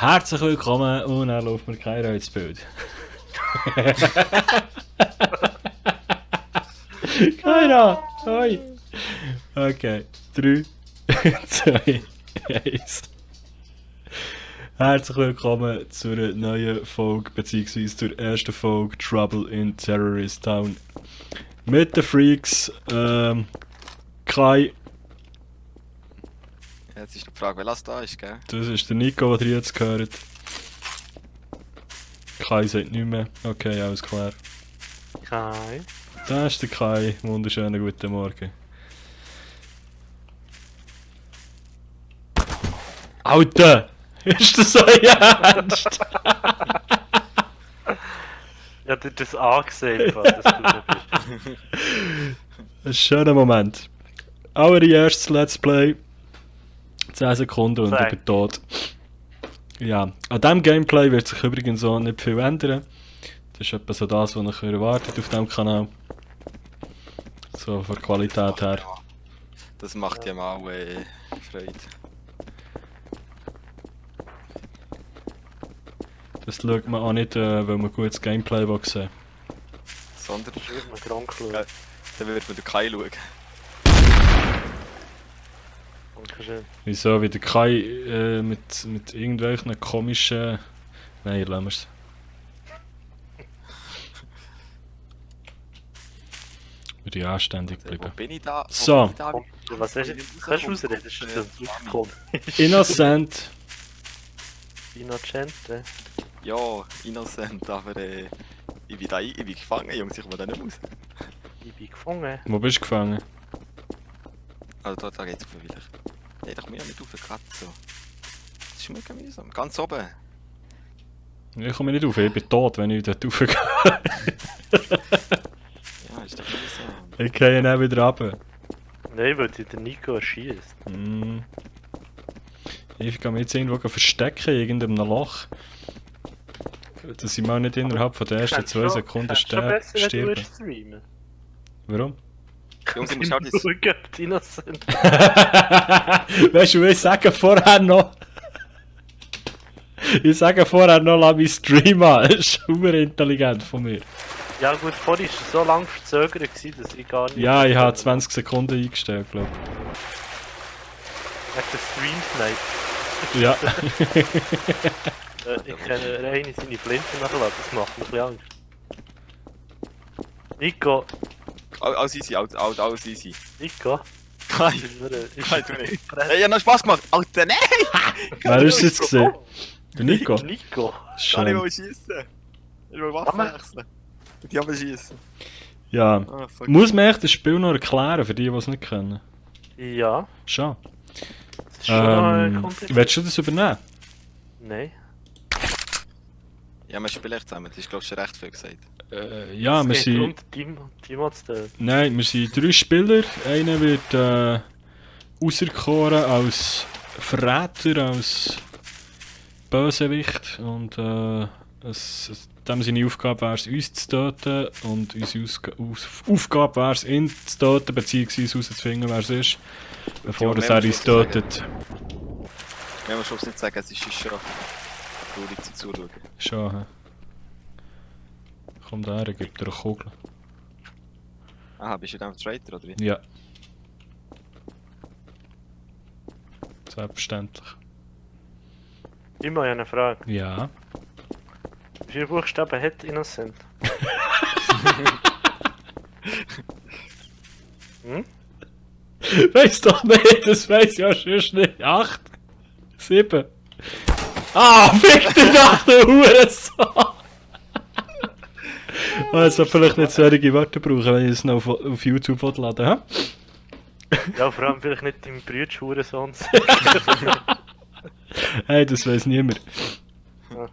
Herzlich willkommen und dann läuft mir kein Reizbild. Keiner! Hoi! Okay, 3, 2, 1. Herzlich willkommen zu einer neuen Folge, beziehungsweise zur ersten Folge Trouble in Terrorist Town. Mit den Freaks, Kai. Jetzt ist die Frage, wer das da ist, gell? Das ist der Nico, der jetzt gehört. Kai sagt nicht mehr. Okay, alles klar. Kai. Da ist der Kai. Wunderschönen guten Morgen. Alter! Ist das so ernst? Ja, du hast das angesehen, dass du noch bist. Ein schöner Moment. Allererstes Let's Play. 10 Sekunden und ich bin tot. Ja, an diesem Gameplay wird sich übrigens auch nicht viel ändern. Das ist etwa so das, was ihr erwartet auf diesem Kanal. So von der Qualität her. Das macht ja mal Freude. Das schaut man auch nicht, weil man gutes Gameplay sehen will. Sondern Ich würde mir krank schauen. Ja. dann wird man den Kai schauen. Dankeschön. Wieso? Wie der Kai mit irgendwelchen komischen... Nein, lassen wir es. Würde ich anständig Wo bleiben. bin ich da? So. Bin ich da? Was hast du? Kannst du ausreden? Das ist das rausgekommen. Innocent. Innocente. Ja, innocent, aber ich bin gefangen, Jungs, ich komme da nicht raus. Ich bin gefangen. Wo bist du gefangen? Also da geht's auf vielleicht. Nee, da komme ich auch nicht rauf, gerade so. Das ist mir mühsam. Ganz oben. Ich komme nicht rauf, ich bin tot, wenn ich dort raufgehe. Ja, ist doch mühsam. Ich gehe dann wieder runter. Nein, weil dich der Nico erschießt. Ich kann mich jetzt irgendwo verstecken, in irgendeinem Loch. Dass ich mal nicht innerhalb von den ersten 2 Sekunden sterbe. Streamen. Warum? Jungs, ich muss schnell das... Schauen, ob die Innocent. Weißt du, ich sage vorher noch... Ich sage vorher noch, lass mich streamen. Das ist super intelligent von mir. Ja gut, vorhin war es so lange verzögert, dass ich gar nicht... Ja, ich habe 20 Sekunden eingestellt, glaube Hat der Stream Snipe. Ja. Ich kenne Reini seine Flinten nachladen, das macht mir ein bisschen Angst. Nico, Alles easy, alles easy. Nico. Kai, Ist Kai, du nicht. Hey, ich hab noch Spaß gemacht. Alter, nein! Wer ist es jetzt gesehen? Der Nico? Nico. Kann ich Schön. mal schiessen? Ich will Waffen Mama. wechseln. Die haben schiessen. Ja. Ah, fuck. Muss man echt das Spiel noch erklären, für die, die es nicht kennen? Ja, Schon. das ist schon noch kompliziert. Willst du das übernehmen? Nein. Ja, wir spielen echt zusammen. Das ist, glaube ich, schon recht viel gesagt. Ja, wir Es geht darum, sind... den Timo zu töten. Nein, wir sind 3 Spieler. Einer wird auserkoren als Verräter, als Bösewicht. Und dem seine Aufgabe wäre es, uns zu töten. Und unsere Aufgabe wäre es, ihn zu töten, beziehungsweise herauszufinden, wer es ist. Bevor Ja, er uns tötet. Ich will am Schluss nicht sagen, es ist schon traurig zum Zuschauen. Schon, hä? Komm da, gib dir eine Kugel. Aha, bist du dann Traitor, oder wie? Ja. Selbstverständlich. Timo, ich habe eine Frage. Ja. Wie viele Buchstaben hat Innocent? Hm? Weiss doch nicht, das weiss ja sonst nicht. 8, 7. Ah, fick dich nach der Hurensohn! Also vielleicht nicht solche Wörter brauchen, wenn ich es noch auf YouTube laden will. Ja, vor allem vielleicht nicht dein Bruder Hurensohn. Hey, das weiss niemand. Okay.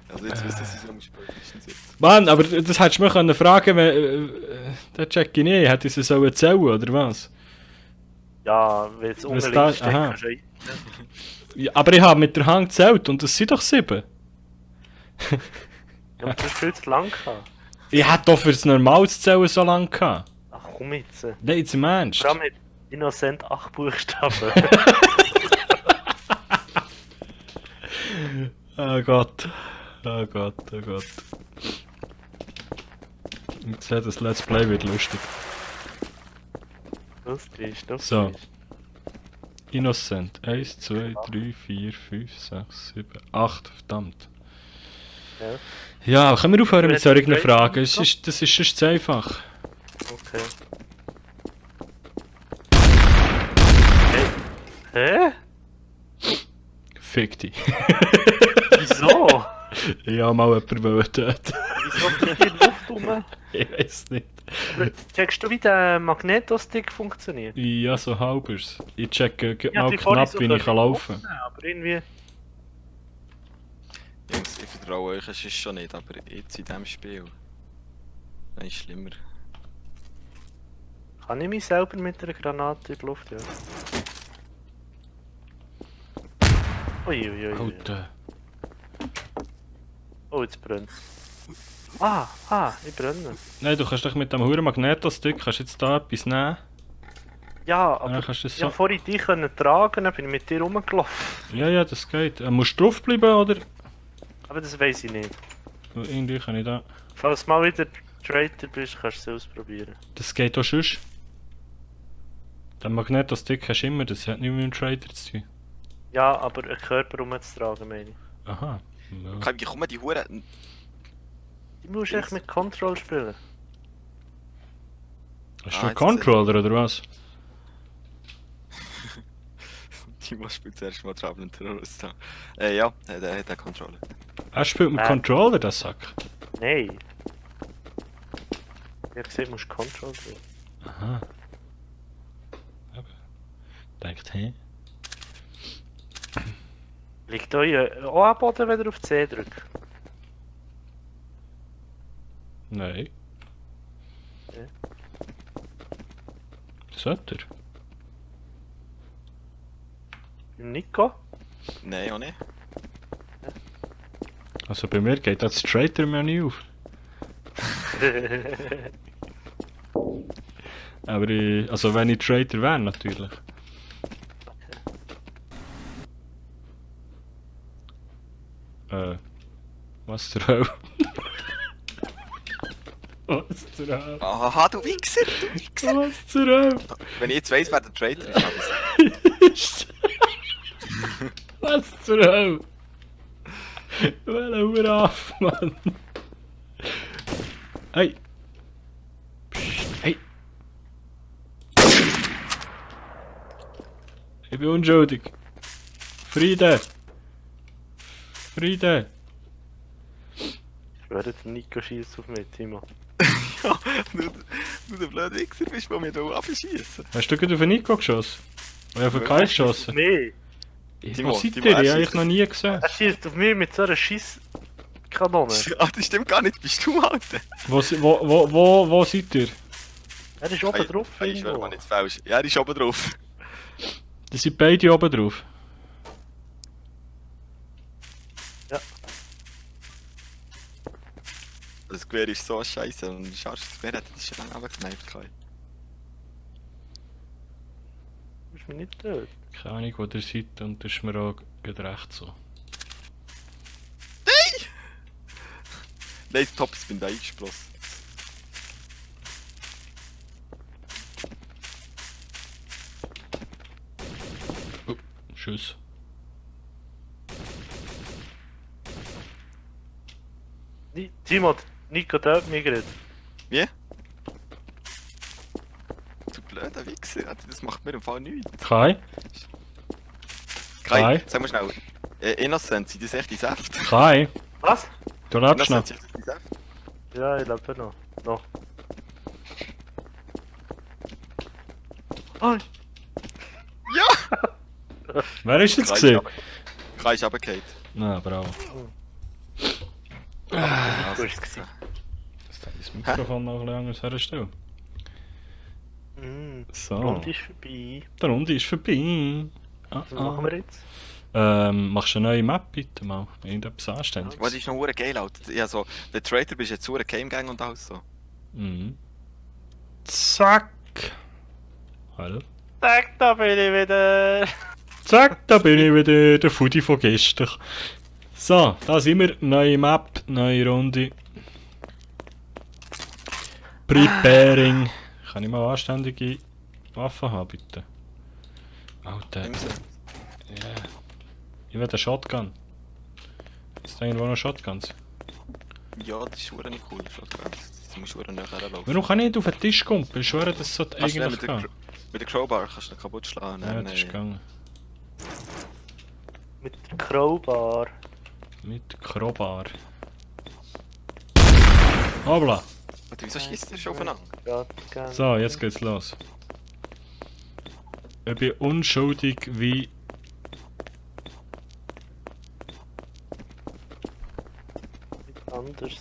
Also jetzt wisst ihr, dass sie so gespielt ist. Mann, aber das hättest du mich können fragen können, der check ich nicht. Hätte ich es so erzählen oder was? Ja, weil es Was unten da- links steht, aha. kannst du ja- Ja, aber ich habe mit der Hand gezählt und es sind doch 7. Ja, aber du hast viel zu lang gehabt. Ich hätte doch fürs normales Zählen so lange gehabt. Ach komm jetzt. Nein, jetzt im Ernst. Vor allem hat Innocent 8 Buchstaben. Oh Gott. Oh Gott, oh Gott. Ich sehe, das Let's Play wird lustig. Lustig, lustig. So. Innocent. 1, 2, 3, 4, 5, 6, 7, 8. Verdammt. Ja, Ja, können wir aufhören mit Du hast solchen einen Fragen? Break- Das ist sonst zu einfach. okay. Hä? Fick dich. Wieso? Ich habe mal jemanden töten. Wieso fliegt die Luft rum? Ich weiß nicht. Checkst du, wie der Magnetostick funktioniert? Ja, so halbers. Ich checke Ja, mal die vorhin knapp, so wie ich können laufen kann. aufnehmen, aber irgendwie... Jungs, ich vertraue euch, es ist schon nicht, aber jetzt in diesem Spiel. Nein, ist schlimmer. Kann ich mich selber mit einer Granate in die Luft jagen? Uiuiui. Alter. Oh, jetzt brennt. Ich brenne. Nein, du kannst doch mit dem huren Magnetostick kannst jetzt da etwas nehmen. Ja, Dann aber kannst du das ich so... konnte vorhin dich tragen, dann bin ich mit dir rumgelaufen. Ja, das geht. Musst du draufbleiben, oder? Aber das weiß ich nicht. Irgendwie kann ich da... Falls du mal wieder Traitor bist, kannst du es ausprobieren. Das geht auch sonst. Den Magnetostick hast du immer, das hat nichts mit dem Trader zu tun. Ja, aber einen Körper rumzutragen, meine ich. Aha. Ja. Wie kommen die Huren? Die musst du echt mit Control spielen. Hast du Ah, einen jetzt Controller oder was? Timo spielt zuerst mal Trouble and Terrorist. Ja, der hat den Controller. Er spielt mit Controller, der Sack. Nein. Ich habe gesehen, du musst Control drücken. Aha. Aber... Denkt, hä? Liegt euch auch am Boden, wenn ihr auf C drückt? Nein. Okay. Sollte er? Nico? Nein, auch nicht. Also bei mir geht das Trader-Menü auf. Aber ich, also wenn ich Trader wäre, natürlich. Was zur Hölle? Was zur Hölle? Aha, du Wichser, du Wichser. Was zur Hölle? Wenn ich jetzt weiss, wer der Traitor ist, habe ich's. Was zur Hölle? Welcher Huraff, Mann? Hey! Psst, hey! Ich bin unschuldig! Friede! Friede! Ich schwöre, der Nico schießt auf mich, Timo. Ja, du der blöde Wichser bist, der mir da abschießen. Hast du gerade auf den Nico geschossen? Ich habe auf den Kai geschossen. Nee, Timo, Wo seid Timo, ihr? er Ich habe schießt euch noch nie gesehen. er schießt auf mich mit so einer Schisskanone. Ah, das stimmt gar nicht, bist du, Alter. Wo seid ihr? Er ist oben drauf. Ich schwöre irgendwo. mal nicht falsch. Ja, er ist oben drauf. Die sind beide oben drauf. Ja. Das Gewehr ist so scheiße und ein scharfes Gewehr hätte ich schon lange abgekneift. Du bist mich nicht tot. Keine Ahnung, wo ihr seid und das ist mir auch gerade recht so. Nein, top, ich bin da eingesprossen. Tschüss. Timo, Nico tötet mich gerade. Wie? Du blöder Wichser, Alter, das macht mir im Fall nichts. Kai? Kai, Kai? sag mal schnell. Innocent, sind das echt die Säfte? Kai? Was? Du lebst noch. Innocent, sind das die Säfte? Ja, ich lebe noch. Noch. Oh, Ja! Wer ist jetzt Kai ist gesehen? runter- Kai ist runtergefallen. Na, bravo. du bist es. Das ist das Mikrofon noch ein bisschen anders herstellen. So. Und ist vorbei. Die Runde ist vorbei. Ah, Was machen wir jetzt? Machst du eine neue Map bitte mal? Irgendetwas Anständiges. Was ist noch hure geil, Alter? Ja, so, der Traitor bist jetzt hure Game Gang und alles so. Mhm. Zack! Hallo? Zack, da bin ich wieder. Zack, da bin ich wieder, der Foodie von gestern. So, da sind wir. Neue Map, neue Runde. Preparing. Kann ich mal anständige Waffen haben, bitte? Alter. Nimm sie. Ja. Ich will einen Shotgun. Ist da irgendwo noch Shotguns? Ja, das ist schon nicht cool. Das musst du schon näher herlaufen. Warum kann ich nicht auf den Tisch kommen? Ich schwöre, das sollte Kannst du eigentlich nicht mit gehen. mit der Crowbar kannst du ihn kaputt schlagen. Ja, das ist gegangen. Mit der Crowbar. Mit Crowbar. Hoppla! Warte, wieso schießt der schon aufeinander? Shotgun. So, jetzt geht's los. Ich bin unschuldig wie... Nicht anders.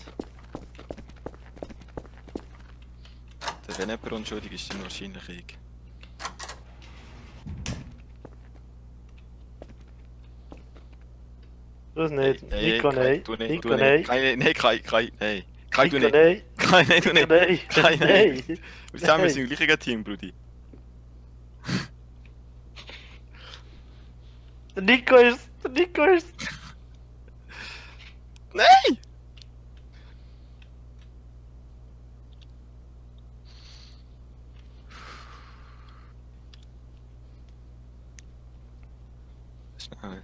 Wenn jemand unschuldig ist, dann wahrscheinlich ich. Das nicht. Nico, Kai, nein. du nicht, Nico, du nein. nicht. Nein, Kai, nein. Kai, du Nico, nicht. nein. Kai, nein, du Nico, nicht. nein. Kai, nein. Nein. Wir sind im gleichen Team, Brudi. Der Nico ist. Der Nico ist. Nein! Schnell.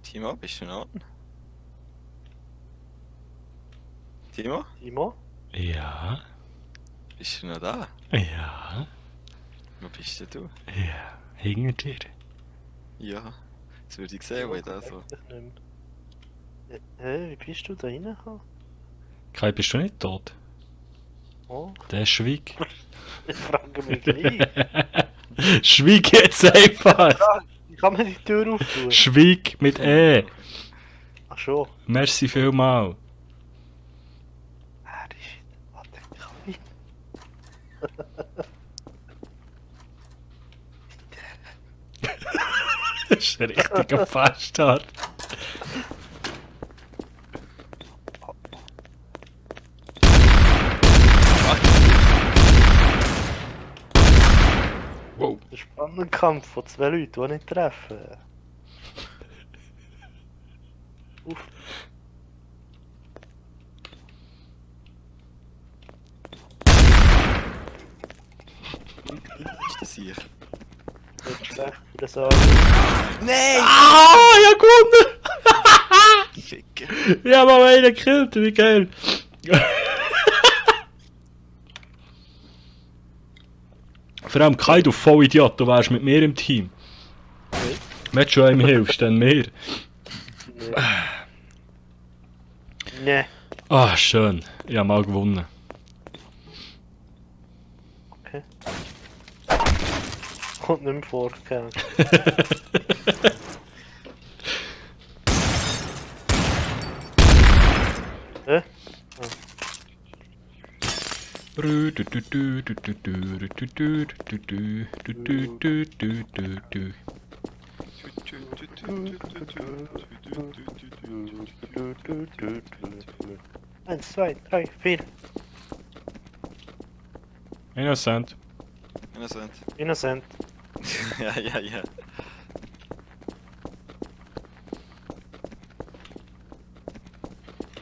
Timo, bist du noch an? Timo, Timo? Ja, bist du noch da? ja, Wo bist denn du? ja. Hinter dir. Ja, das würde ich sehen, wo ich da so. Ich nicht mehr. Hä, wie bist du da reingekommen? Kai, bist du nicht tot? Oh, Der schwieg. ich frage mich gleich. Schwieg jetzt einfach! Wie kann man die Tür auftun? Schwieg mit E. Ach schon. Merci vielmal. Ah, die Shit. Warte, ich kann nicht. Das ist ein richtiger Bastard. Wow. Der spannende Kampf von zwei Leuten, die nicht treffen. Uff. Ist das hier? Nicht schlecht für das Auge. Nein! Ah, ich hab gewonnen! Ficker. Ich hab mal einen gekillt, wie geil. Vor allem Kai, du Vollidiot, du wärst mit mir im Team. Nee. Wenn du schon einem hilfst, dann mir. Nee. Nee. Ah, schön. Ich hab mal gewonnen. Okay. Kommt nicht mehr vor, keine Hä? Eins, zwei, drei, vier. Innocent. Innocent. Innocent. Ja.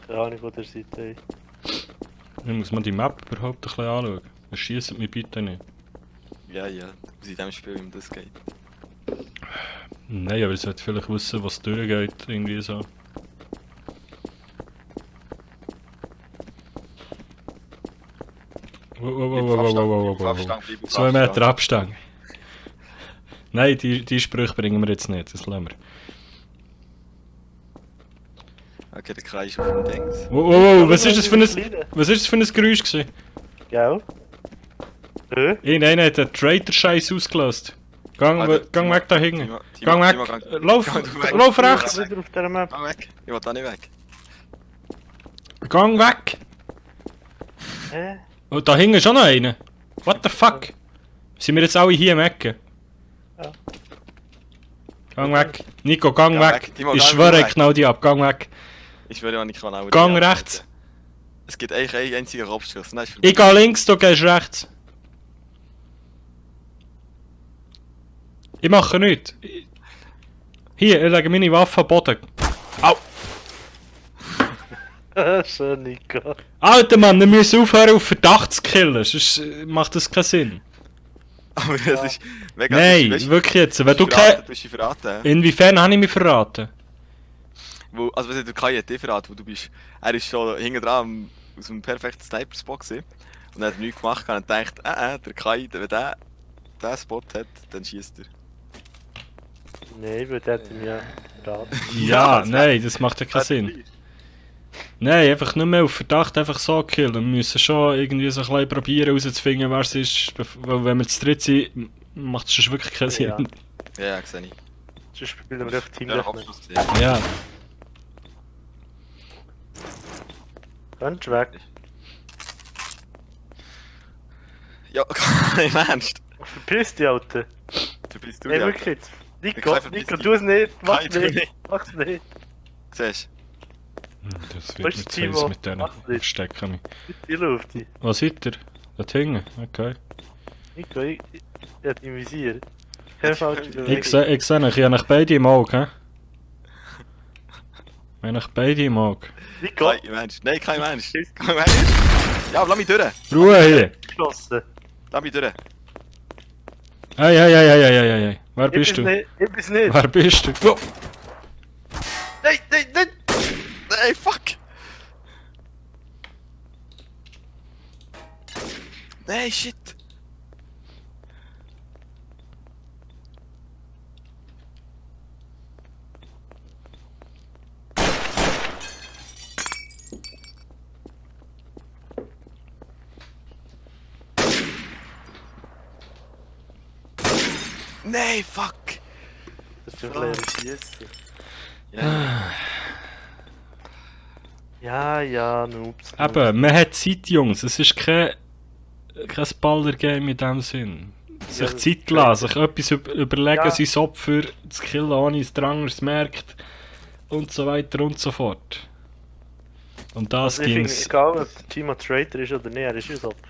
Keine Ahnung, wo der seid, ey. Ich muss mal die Map überhaupt ein bisschen anschauen. Schießt mich bitte nicht. Ja. Aus in dem Spiel, wie das geht. Nein, aber ich sollte vielleicht wissen, was durchgeht. Irgendwie so. Wow. Abstand, bleib auf 2 Meter Abstand. Abstand. Nein, die Sprüche bringen wir jetzt nicht, das lassen wir. Okay, der Kreis ist auf dem Dings. Wow, was ist das für ein Geräusch gewesen? Gell? Hä? Irgendeiner hat einen Traitor-Scheiß ausgelöst. Gang weg da hinten. Gang weg. Lauf rechts. Wieder auf der Map. Geh weg. Ich will da nicht weg. Gang weg. Hä? Oh, da hinten ist schon noch einer. What the fuck? Sind wir jetzt alle hier im Ecken? Ja. Gang weg. Nico, gang Gang weg. weg. Timo, Ich gang schwöre, weg. ich knall die ab. Gang weg. Ich würde auch nicht auch Gang die rechts. abhalten. Es gibt eigentlich einen einzigen Kopfschuss. Nein, ist Ich gehe links, du gehst rechts. Ich mache nichts. Hier, ich lege meine Waffe am Boden. Au! Schön, Nico. Alter Mann, wir müssen aufhören auf Verdacht zu killen, sonst macht das keinen Sinn. Aber das ist mega... Nein, weißt du, wirklich jetzt. Wenn du verraten, keine... du hast dich verraten. Inwiefern habe ich mich verraten? Wo, also was der Kai hat dich verraten, wo du bist... Er ist schon hinten dran aus einem perfekten Sniper-Spot gewesen. Und er hat nichts gemacht und dachte, der Kai, wenn der diesen Spot hat, dann schießt er. Nein, weil der hat ihn ja verraten. Ja, das nein, das macht ja keinen Sinn. Nein, einfach nicht mehr auf Verdacht einfach so killen. Wir müssen schon irgendwie so ein bisschen probieren herauszufinden, wer es ist. Weil wenn wir zu dritt sind, macht es schon wirklich keinen Sinn. Ja. Ja, sehe ich. Sonst spielen wir einfach Ja, Teamdeathmatch. Kopfschuss gesehen. Ja. Kannst du weg. Ja, im Ernst. Verpiss dich, Alter. Du bist du Nein, ja. wirklich jetzt. Nico, Kai, verpiss Nico, dich. tu es nicht. Mach's Kai, tu nicht. nicht. Mach's nicht. Siehst Das Wo wird ist mit Timo? Zeiss mit denen Mach nicht. stecken mich. Die Luft. Wo seid ihr? Da hinten? Okay. Nico, ich hab im Visier. Keine falsche Ich Bewegung. sehe euch, ich habe euch beide im Auge, hä? Ich habe euch beide im Auge. Nico, Kai, im Ernst. Nein, kein Mensch. Kein Mensch. Ja, lass mich durch. Ruhe hier! geschlossen. Lass mich durch. Hey, hey, hey, hey, hey, hey, hey. Wer Ich bin's bist du? nicht. Ich bin's nicht. Wer bist du? Oh. Nein, nein, nein. Nein, fuck. Nein, shit. Nein, fuck. Das ist ein bisschen Schiessen. Ja, Ja, Noobs. Eben, man hat Zeit, Jungs. Es ist kein Baller-Game in dem Sinn. Sich das Zeit ist lassen, sich etwas überlegen, Ja. sein Opfer zu killen, ohne dass der andere es merkt. Und so weiter und so fort. Und das Also ich finde, ging's. egal ob der Timo Traitor ist oder nicht, er ist ein Opfer.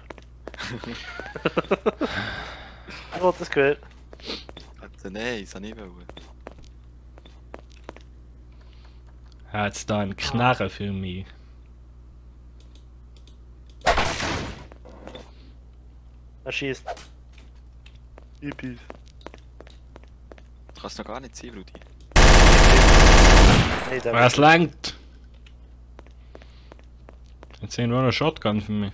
Ich wollte das gehört. also, nein, das habe ich wollen. Hat es da einen Knarren für mich? Er schießt. Übis. Kannst du noch gar nicht sehen, Brudi. Nein, der Es lenkt! Jetzt sind nur noch Shotgun für mich.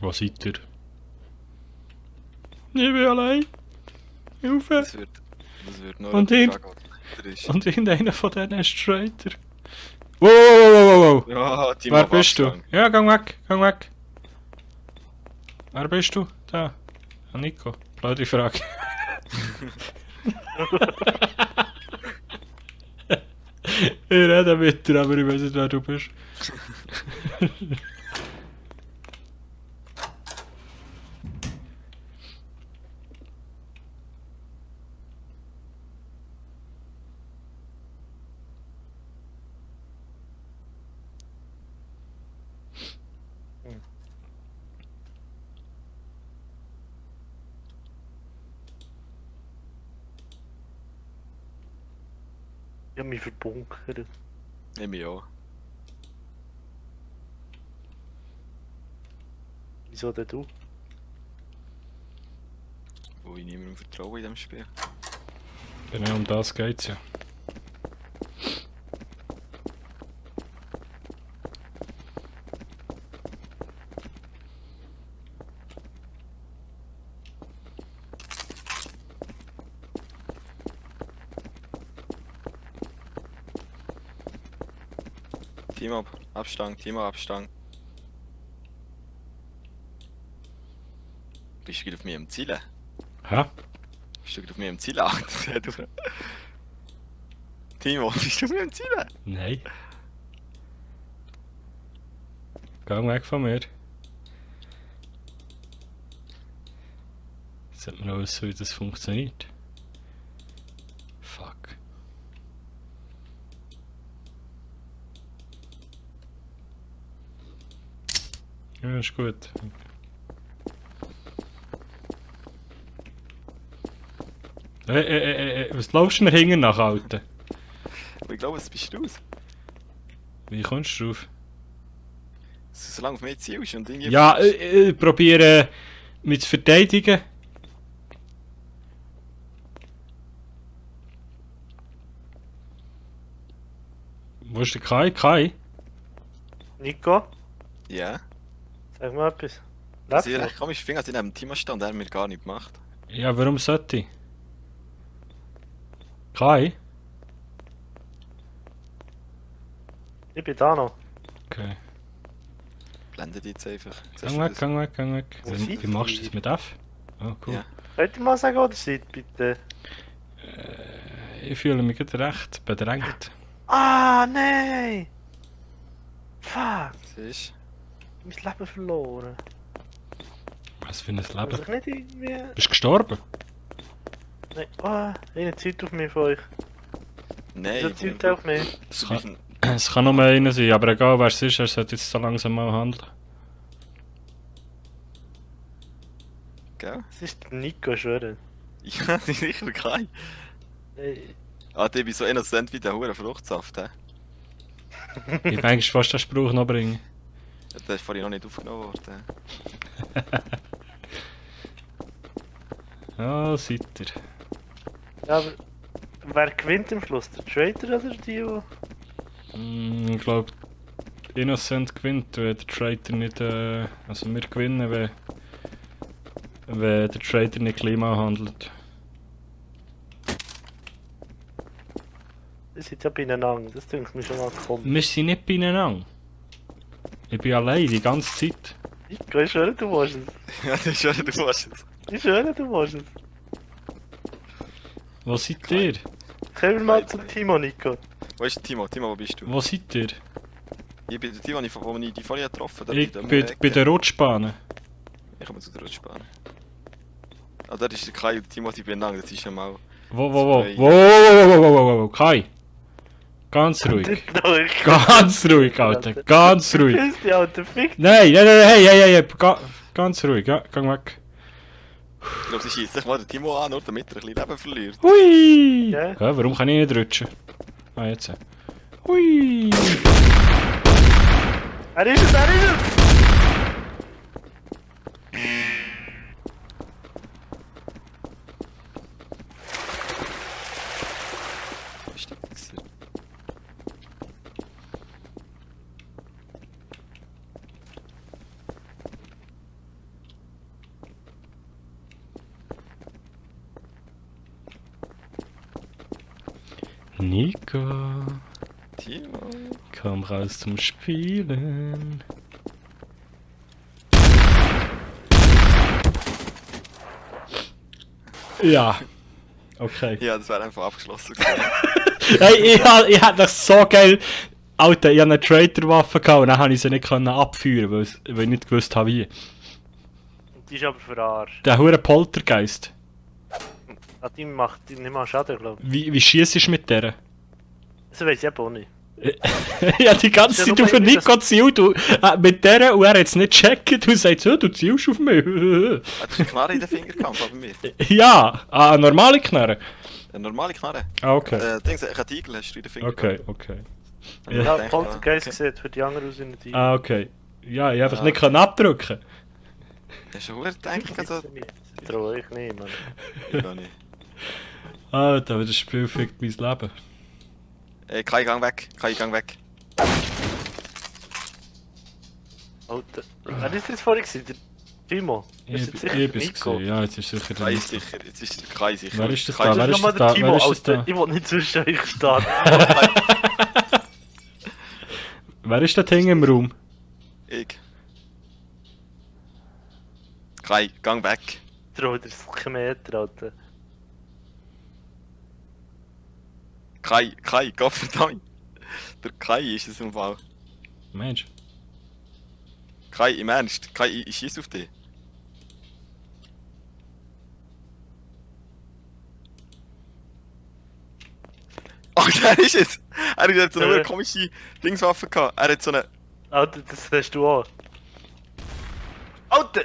Wo seid ihr? Ich bin allein. Hilfe! Das wird nur Und eine hin- Frage, was der ist. Und irgendeiner von denen ist Traitor. Wow, wow, wow, wow, wow. Ja, Timo, Wer bist du? Abstand. Ja, gang weg, gang weg. Wer bist du? Da. Ja, Nico. Blöde Frage. Ich rede mit dir, aber ich weiß nicht, wer du bist. Ich hab mich verbunkert. Nehme ich auch. Wieso denn du? Wo ich niemandem vertraue in diesem Spiel. Genau um das geht's ja. Timo, Abstand, Timo, Abstand. Bist du wieder auf mir am Zielen? Hä? Bist du wieder auf mir am Zielen? Alter, du. Timo, bist du mir am Zielen? Nein. Geh weg von mir. Jetzt sollte man noch wissen, wie das funktioniert. Fuck. Ja, ist gut. Was laufst du mir hinten nach, Alter? Aber ich glaube, es bist du raus. Wie kommst du drauf? Solange auf mich zielst und irgendwie... Ja, probiere mich zu verteidigen. Wo ist der Kai? Kai? Nico, Ja. sag mal etwas. Das ist Lebst du? echt komisch, ich finde, dass ich neben dem Timo stand, der hat mir gar nicht gemacht. Ja, warum sollte ich? Kai? Ich bin da noch. Okay. Blende dich jetzt einfach. Siehst Gang du weg, das? gang weg, gang weg. Wo Wie, seid wie machst du ihr? das mit F? Oh, cool. Ja. Könnt ihr mal sagen, wo ihr seid, bitte? Ich fühle mich gerade recht bedrängt. Ah, nein! Fuck! Siehst Ich hab mein Leben verloren. Was für ein Muss Leben. ich nicht irgendwie... Bist du gestorben? Nein, eine Zeit auf mich von euch. du? Nein, Eine Zeit auf mich. Es du kann, bist ein... es kann nur einer sein, aber egal wer es ist, er sollte jetzt so langsam mal handeln. Gell? Es ist der Nico, schwöre. Ja, das ist sicher kein. Ey, Ah, der ist so innocent wie der hure Fruchtsaft, hä? Ich will eigentlich fast den Spruch noch bringen. Der ist vorhin noch nicht aufgenommen worden. Ja, seid ihr. Ja, aber wer gewinnt am Schluss? Der Trader oder die, Ich glaube, Innocent gewinnt, wenn der Trader nicht. Also wir gewinnen, wenn der Trader nicht Klima handelt. Die sind ja beieinander, das denke ich mir schon mal komisch. Wir sind nicht beieinander. Ich bin allein die ganze Zeit. Nico, ich schwöre, du musst es. Ja, das ist schon, du weißt es. Ich schwöre, du musst es. Wo seid ihr? Kommen wir mal zum Timo, Nico. Wo ist der Timo? Timo, wo bist du? Wo seid ihr? Ich bin der Timo, wo ich die vorhin getroffen habe. Ich dort um bin die Ecke. bei der Rutschbahn. Ich komme zu der Rutschbahn. Ah, dort ist der Kai und der Timo, die beieinander, das ist schon mal... Wo, Kai. Ganz ruhig. Ruhig. Ganz ruhig, Alter. Ganz ruhig. Grüß dich, Alter, fick. Nein, hey. Ganz ruhig, ja, gang weg. Ich glaube, sie schießt sich mal den Timo an, nur damit er ein bisschen Leben verliert. Hui! Ja. Ja, warum kann ich nicht rutschen? Ah, jetzt. Hui! Er ist es, er ist es! Wo ist der Wichser? Nico, Timo. komm raus zum Spielen. Ja. Okay. Ja, das wäre einfach abgeschlossen gewesen. Hey, ich hab das so geil. Alter, ich hatte eine Trader-Waffe gehabt und dann konnte ich sie nicht abführen, weil ich nicht gewusst habe wie. Die ist aber verarscht. Der hure Poltergeist. Ah, die macht die nicht mal Schaden, glaube Wie schießt du mit der? ich. Das weiss ich eben auch nicht. Ja, die ganze Ja, Zeit nur auf irgendwie Nico zielt mit der und er hat es nicht gecheckt und sagt so, du zielst auf mich. Hattest du eine Knarre in den Fingerkampf bei mir? Ja, eine normale Knarre. Eine normale Knarre? Ah, okay. Dings, ein Tiegel hast du in den Fingerkampf. Okay, okay. Und Ja. ich Ja, dachte, Poltergeist okay. sieht für die anderen aus in der Team. Ah, okay. Ja, ich einfach Ah. nicht können abdrücken. Das ist schon gut, eigentlich so. Das traue ich nicht, Mann. Ich gar nicht. Alter, aber das Spiel fickt mein Leben. Ey, Kai, gang weg. Kai, gang weg. Alter. Wer ist das vorhin gewesen? Der Timo? Ich Ist jetzt sicher bin's Nico? gesehen. Ja, jetzt ist sicher der Kai ist Nico. sicher. Jetzt ist der Kai sicher. Wer ist das Kai da? Das Wer ist ist nochmal das der da? Timo, Wer ist das Alter. da? Ich will nicht zwischen euch stehen. Wer ist da hinten im Raum? Ich. Kai, gang weg. Trau dir das keinen Meter, Alter. Kai, Gottverdammt. Der Kai ist es im Fall. Mensch. Kai, im Ernst, Kai, ich schieße auf dich. Ach, der ist es! Er hat so eine komische Dingswaffe gehabt. Er hat so eine... Alter, das hast du auch. Alter!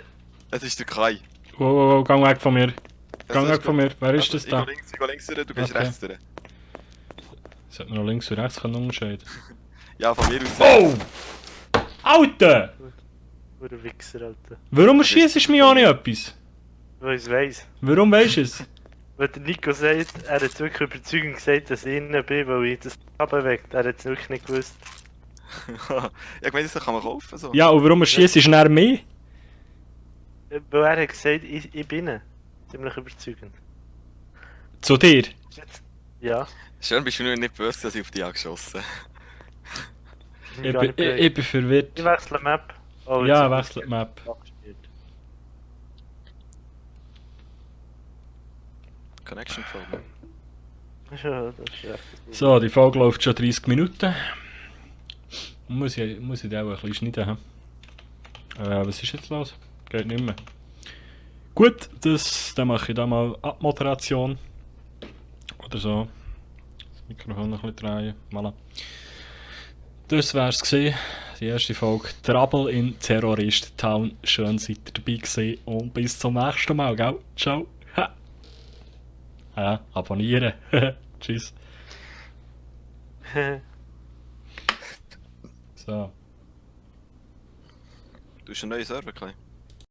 Es ist der Kai. Wow, gang weg von mir. Das Gang ist weg von gut. mir. Wer ist Also, das da? Ich gehe links durch, du gehst Okay. rechts durch. Sollte man noch links und rechts können unterscheiden. Ja, von mir aus. Oh! Alter! Oder Wichser, Alter. Warum schießt du mich auch nicht etwas? Weil ich es weiss. Warum weisst du es? Weil der Nico sagt, er hat wirklich überzeugend gesagt, dass ich innen bin, weil ich das abweckt. Er hat es wirklich nicht gewusst. Ja, ich meine, das kann man kaufen. So. Ja, und warum schießt du näher mehr? Weil er hat gesagt, ich bin innen. Ziemlich überzeugend. Zu dir? Ja. Schön bist du nur nicht böse, dass ich auf dich geschossen habe. Ich Gar bin, nicht ich, böse. ich bin verwirrt. Ich wechsle Map. Oh, Ja, jetzt wechselt die Map. abgespielt. Connection Problem. Ja, das ist recht. So, die Folge läuft schon 30 Minuten. Muss ich die auch ein bisschen schneiden. Was ist jetzt los? Geht nicht mehr. Gut, dann mache ich da mal Abmoderation. Oder so. Das Mikrofon noch ein bisschen drehen. Voilà. Das wär's gewesen. Die erste Folge Trouble in Terrorist Town. Schön seid ihr dabei gewesen und bis zum nächsten Mal, gell? Ciao. Ha. Ja, abonnieren. Tschüss. So. Du hast einen neuen Server, Kai.